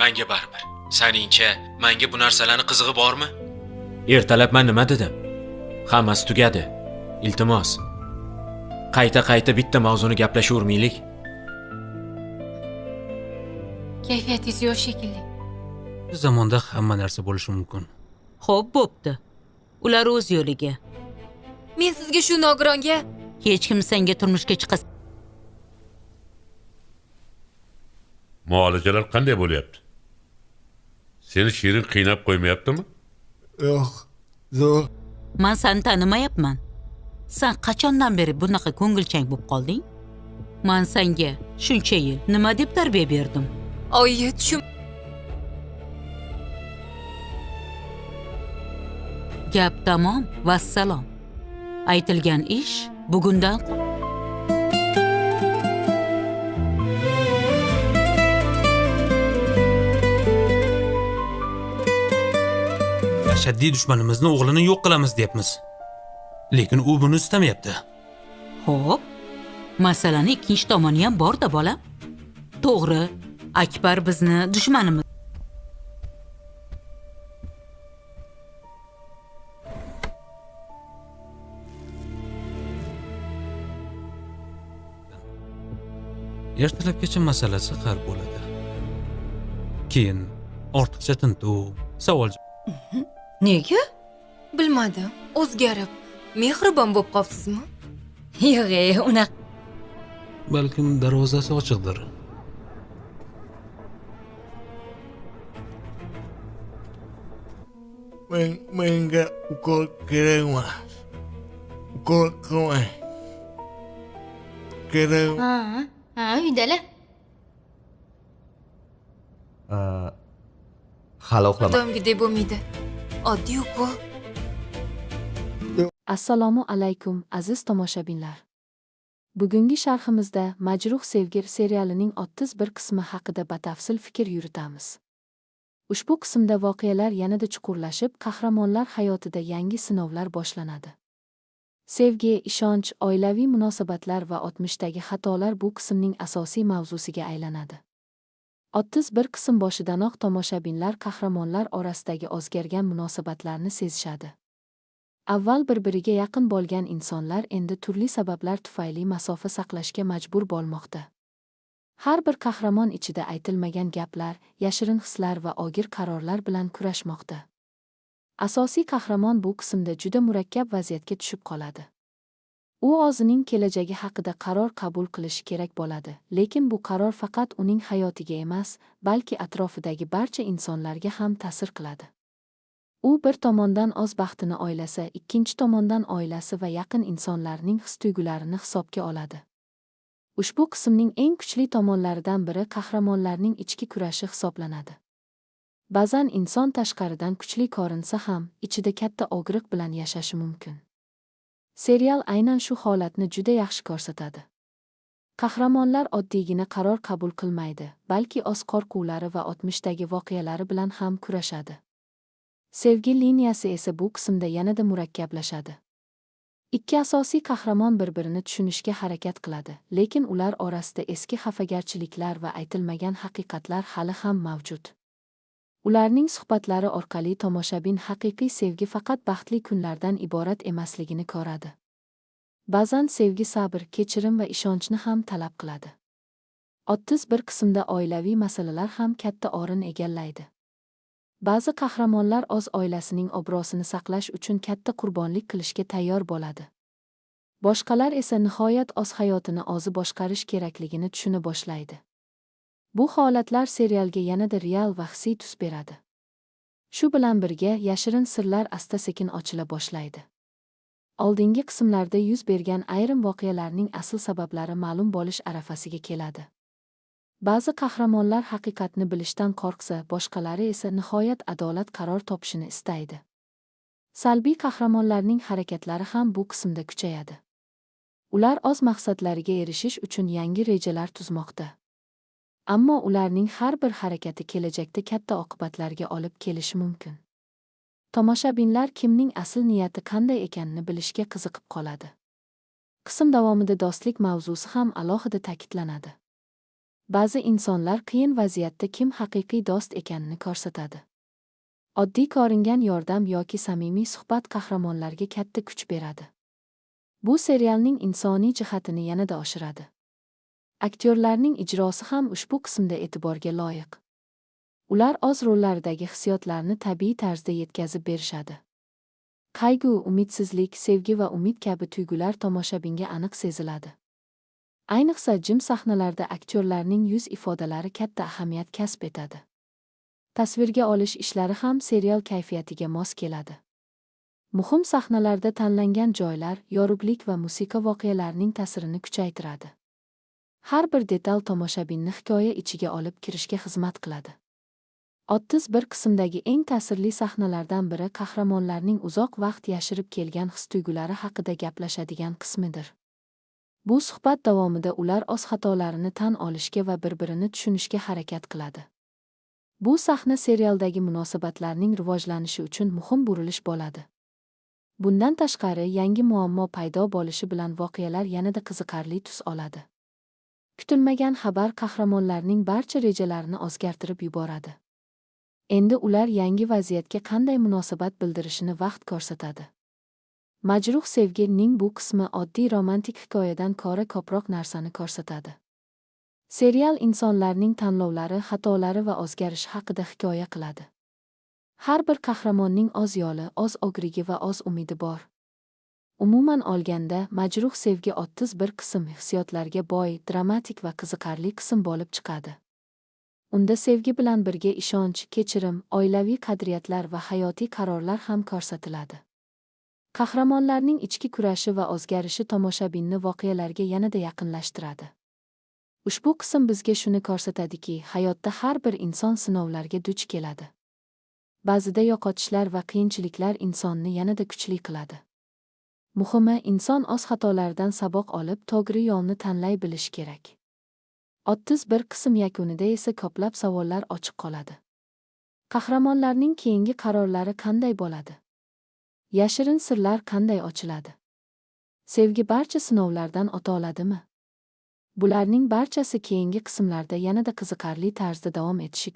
Menga baribir. Seningcha, menga bu narsalarni qizig'i bormi? Ertalab men nima dedim? Hammasi tugadi. Iltimos. Qayta-qayta bitta mavzuni gaplashavermaylik. Kayfiyatingiz yo'q shekilli. Bu zamonda hamma narsa bo'lishi mumkin. Xo'p, bo'pti. Ular o'z yo'liga. Men sizga shu nogironga Hech kim senga turmushga chiqa Muolajalar qanday bo'lyapti? Seni Shirin qiynab qo'ymayaptimi? Yo'q, zo'r. Man seni tanimayapman. Sen qachondan beri bunaqa ko'ngilchang bo'lib qolding? Man senga shuncha yil nima deb tarbiya berdim? Oyi, tushun. Gap tamom, vassalom. Aytilgan ish bugundan Ashaddiy dushmanimizni o'g'lini yo'q qilamiz deyapmiz. Lekin u buni istamayapti. Xo'p, masalani ikkinchi tomoni ham bor-da, bolam. To'g'ri, Akbar bizni dushmanimiz. Ertalabgacha masalasi hal bo'ladi. Keyin ortiqcha tintuv, savol Nega? Bilmadim, o'zgarib, mehribon bo'lib qolibsizmi? Yo'q, ey, unaqa Balkim darvozasi ochiqdir. Menga ukol kerak emas. Ukol qilmang. Kerak. Ha, ha, uydalar. Hali uxlama. Doimgidek bo'lmaydi. Oddiy ukol. Assalomu alaykum, aziz tomoshabinlar. Bugungi sharhimizda Majruh sevgi serialining 31 qismi haqida batafsil fikr yuritamiz. Ushbu qismda voqealar yanada chuqurlashib, qahramonlar hayotida yangi sinovlar boshlanadi. Sevgi, ishonch, oilaviy munosabatlar va o'tmishdagi xatolar bu qismning asosiy mavzusiga aylanadi. 31 qism boshidanoq tomoshabinlar qahramonlar orasidagi o'zgargan munosabatlarni sezishadi. Avval bir-biriga yaqin bo'lgan insonlar endi turli sabablar tufayli masofa saqlashga majbur bo'lmoqda. Har bir qahramon ichida aytilmagan gaplar, yashirin hislar va og'ir qarorlar bilan kurashmoqda. Asosiy qahramon bu qismda juda murakkab vaziyatga tushib qoladi. U o'zining kelajagi haqida qaror qabul qilishi kerak bo'ladi, lekin bu qaror faqat uning hayotiga emas, balki atrofidagi barcha insonlarga ham ta'sir qiladi. U bir tomondan o'z baxtini o'ylasa, ikkinchi tomondan oilasi va yaqin insonlarning his-tuyg'ularini hisobga oladi. Ushbu qismning eng kuchli tomonlaridan biri qahramonlarning ichki kurashi hisoblanadi. Ba'zan inson tashqaridan kuchli ko'rinsa ham, ichida katta og'riq bilan yashashi mumkin. Serial aynan shu holatni juda yaxshi ko'rsatadi. Qahramonlar oddiygina qaror qabul qilmaydi, balki o'z qo'rquvlari va o'tmishdagi voqealari bilan ham kurashadi. Sevgi liniyasi esa bu qismda yanada murakkablashadi. Ikki asosiy qahramon bir-birini tushunishga harakat qiladi, lekin ular orasida eski xafagarchiliklar va aytilmagan haqiqatlar hali ham mavjud. Ularning suhbatlari orqali tomoshabin haqiqiy sevgi faqat baxtli kunlardan iborat emasligini ko'radi. Ba'zan sevgi sabr, kechirim va ishonchni ham talab qiladi. 31 qismda oilaviy masalalar ham katta o'rin egallaydi. Ba'zi qahramonlar o'z oilasining obro'sini saqlash uchun katta qurbonlik qilishga tayyor bo'ladi. Boshqalar esa nihoyat o'z hayotini o'zi boshqarish kerakligini tushuna boshlaydi. Bu holatlar serialga yanada real va hissiy tus beradi. Shu bilan birga yashirin sirlar asta-sekin ochila boshlaydi. Oldingi qismlarda yuz bergan ayrim voqealarning asl sabablari ma'lum bo'lish arafasiga keladi. Ba'zi qahramonlar haqiqatni bilishdan qo'rqsa, boshqalari esa nihoyat adolat qaror topishini istaydi. Salbiy qahramonlarning harakatlari ham bu qismda kuchayadi. Ular o'z maqsadlariga erishish uchun yangi rejalar tuzmoqda. Ammo ularning har bir harakati kelajakda katta oqibatlarga olib kelishi mumkin. Tomoshabinlar kimning asl niyati qanday ekanini bilishga qiziqib qoladi. Qism davomida do'stlik mavzusi ham alohida ta'kidlanadi. Ba'zi insonlar qiyin vaziyatda kim haqiqiy do'st ekanini ko'rsatadi. Oddiy ko'ringan yordam yoki samimiy suhbat qahramonlarga katta kuch beradi. Bu serialning insoniy jihatini yanada oshiradi. Aktyorlarning ijrosi ham ushbu qismda e'tiborga loyiq. Ular o'z rollaridagi hissiyotlarni tabiiy tarzda yetkazib berishadi. Qayg'u, umidsizlik, sevgi va umid kabi tuyg'ular tomoshabinga aniq seziladi. Ayniqsa jim sahnalarda aktyorlarning yuz ifodalari katta ahamiyat kasb etadi. Tasvirga olish ishlari ham serial kayfiyatiga mos keladi. Muhim sahnalarda tanlangan joylar, yorug'lik va musiqa voqealarning ta'sirini kuchaytiradi. Har bir detal tomoshabinni hikoya ichiga olib kirishga xizmat qiladi. 31 qismdagi eng ta'sirli sahnalardan biri qahramonlarning uzoq vaqt yashirib kelgan his-tuyg'ulari haqida gaplashadigan qismidir. Bu suhbat davomida ular o'z xatolarini tan olishga va bir-birini tushunishga harakat qiladi. Bu sahna serialdagi munosabatlarning rivojlanishi uchun muhim burilish bo'ladi. Bundan tashqari, yangi muammo paydo bo'lishi bilan voqealar yanada qiziqarli tus oladi. Kutilmagan xabar qahramonlarning barcha rejalarini o'zgartirib yuboradi. Endi ular yangi vaziyatga qanday munosabat bildirishini vaqt ko'rsatadi. Majruh sevgining bu qismi oddiy romantik hikoyadan ko'ra ko'proq narsani ko'rsatadi. Serial insonlarning tanlovlari, xatolari va o'zgarishi haqida hikoya qiladi. Har bir qahramonning o'z yo'li, o'z og'rigi va o'z umidi bor. Umuman olganda, Majruh sevgi 31 qism hissiyotlarga boy, dramatik va qiziqarli qism bo'lib chiqadi. Unda sevgi bilan birga ishonch, kechirim, oilaviy qadriyatlar va hayotiy qarorlar ham ko'rsatiladi. Qahramonlarning ichki kurashi va o'zgarishi tomoshabinni voqealarga yanada yaqinlashtiradi. Ushbu qism bizga shuni ko'rsatadiki, hayotda har bir inson sinovlarga duch keladi. Ba'zida yo'qotishlar va qiyinchiliklar insonni yanada kuchli qiladi. Muhimi, inson o'z xatolaridan saboq olib, to'g'ri yo'lni tanlay bilishi kerak. 31 qism yakunida esa ko'plab savollar ochiq qoladi. Qahramonlarning keyingi qarorlari qanday bo'ladi? Yashirin sirlar qanday ochiladi? Sevgi barcha sinovlardan o'ta oladimi? Bularning barchasi keyingi qismlarda yanada qiziqarli tarzda davom etishi kutilmoqda.